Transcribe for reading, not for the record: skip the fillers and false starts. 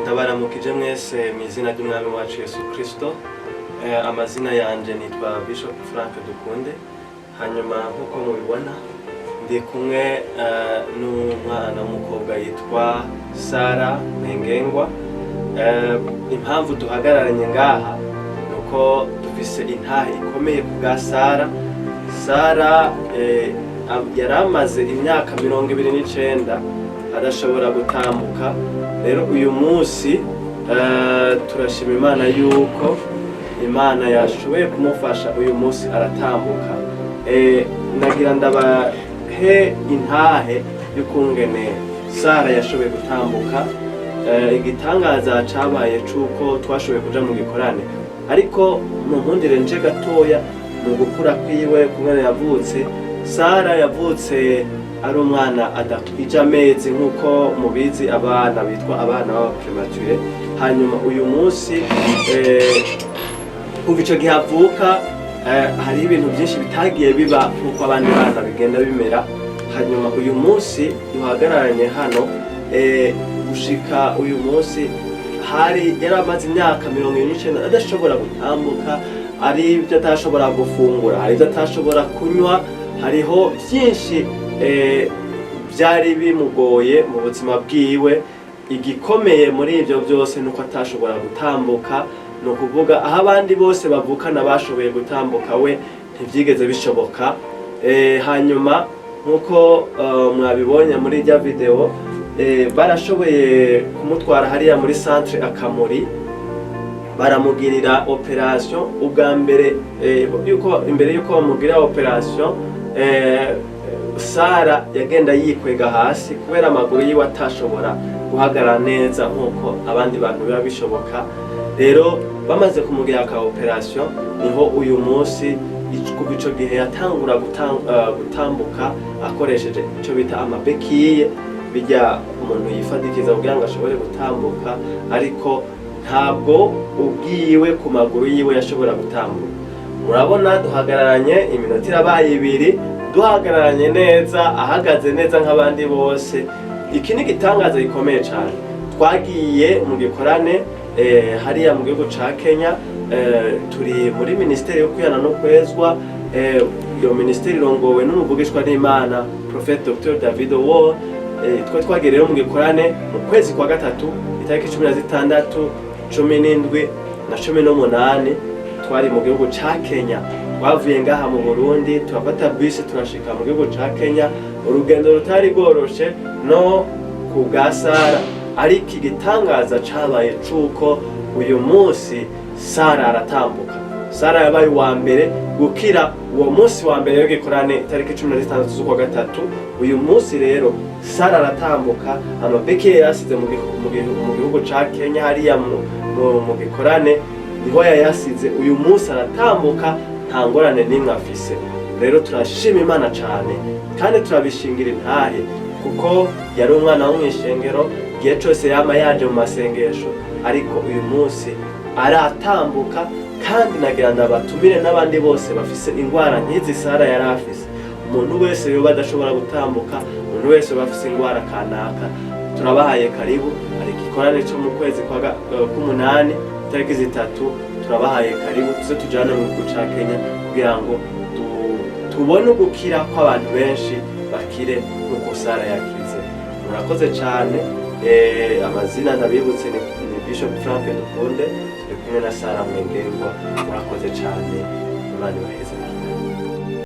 Ndabaramukije mwese mu izina ry'Umwami wacu Yesu Kristo. Amazina yanje nitwa Bishop Frank Dukunde. Hanyuma nk'uko mubibona, ndi kumwe n'umwana w'umukobwa yitwa Sara Ntengengwa. Impamvu duhagararanye ngaha ni uko dufise intahe ikomeye ku bwa Sara. Sara yari amaze imyaka 29 adashobora gutambuka. Rero uyu munsi turashima Imana yuko Imana yashoboye kumufasha, uyu munsi aratambuka. Nagira ndabahe intahe y'ukungene Sara yashoboye gutambuka. Igitangaza cabaye c'uko twashoboye kuja mu gikorane, ariko mu nkundire nje gatoya mu gukura kwiwe kumwe yavutse. Sara yavutse ari umwana adakwije amezi, nk'uko mubizi abana bitwa abana b'aba prématurés. Hanyuma uyu munsi, kuva ico gihe avuka, hariho ibintu byinshi bitagiye biba nk'uko abandi bana bigenda bimera. Hanyuma uyu munsi duhagararanye hano, gushika uyu munsi hari yari amaze imyaka 29 adashobora gutambuka. Hari ibyo atashobora gufungura, hari ibyo atashobora kunywa, hariho byinshi byari bimugoye mu buzima bwiwe. Igikomeye muri ibyo byose ni uko atashobora gutambuka. Ni ukuvuga aho abandi bose bavukana bashoboye gutambuka, we ntibyigeze bishoboka. Hanyuma nk'uko mwabibonye muri rya video, barashoboye kumutwara hariya muri centre Akamuri, baramugirira opération. Ubwa mbere, yuko imbere yuko bamugirira opération, Sara yagenda yikwega hasi kubera amaguru yiwe atashobora guhagarara neza nk'uko abandi bantu biba bishoboka. Rero bamaze kumugira aka opération, niho uyu munsi kuva ico gihe yatangura gutambuka akoresheje ico bita ama béquilles, bijya umuntu yifadikiza kugira ngo ashobore gutambuka, ariko ntabwo ubwiwe ku maguru yiwe yashobora gutambuka. Murabona duhagararanye, iminota irabaye 2, duhagararanye neza, ahagaze neza nk'abandi bose. Iki ni igitangaza gikomeye cyane. Twagiye mu gikorane hariya mu gihugu ca Kenya. Turi muri minisiteri yo kwihana no kwezwa. Iyo minisiteri irongowe n'umuvugishwa n'Imana Prophet Dr David Owuor. Twe twagiye rero mu gikorane mu kwezi kwa gatatu, itariki 16, 17 na 18. Twari mu gihugu ca Kenya. Twavuye ngaha mu Burundi, turafata bisi, turashika mu gihugu ca Kenya. Urugendo rutari rworoshe no ku bwa Sara, ariko igitangaza cabaye c'uko uyu munsi Sara aratambuka. Sara yabaye uwa mbere gukira uwo munsi wa mbere w'igikorane, itariki 16 z'ukwa gatatu. Uyu munsi rero Sara aratambuka. Ama béquilles yasize mu gihugu ca Kenya hariya mu gikorane, niho yayasize. Uyu munsi aratambuka, nta ngorane n'imwe afise. Rero turashima Imana cane kandi turabishingira intahe, kuko yari umwana wo mw'ishengero, igihe cose yama yaje mu masengesho, ariko uyu munsi aratambuka. Kandi nagira ndabatumire n'abandi bose bafise ingwara nk'izi Sara yari afise. Umuntu wese yoba adashobora gutambuka, umuntu wese yoba afise ingwara kanaka, turabahaye karibu. Hari igikorane cyo mu kwezi k'umunani, itariki 3. Turabahaye karibu, tuze tujane mu gihugu ca Kenya kugira ngo tubone ugukira kw'abantu benshi, bakire nk'uko Sara yakize. Murakoze cyane. Amazina ndabibutse ni Bishop Frank Dukunde, turi kumwe na Sara Mwengengwa. Murakoze cyane, Imana ibaheze.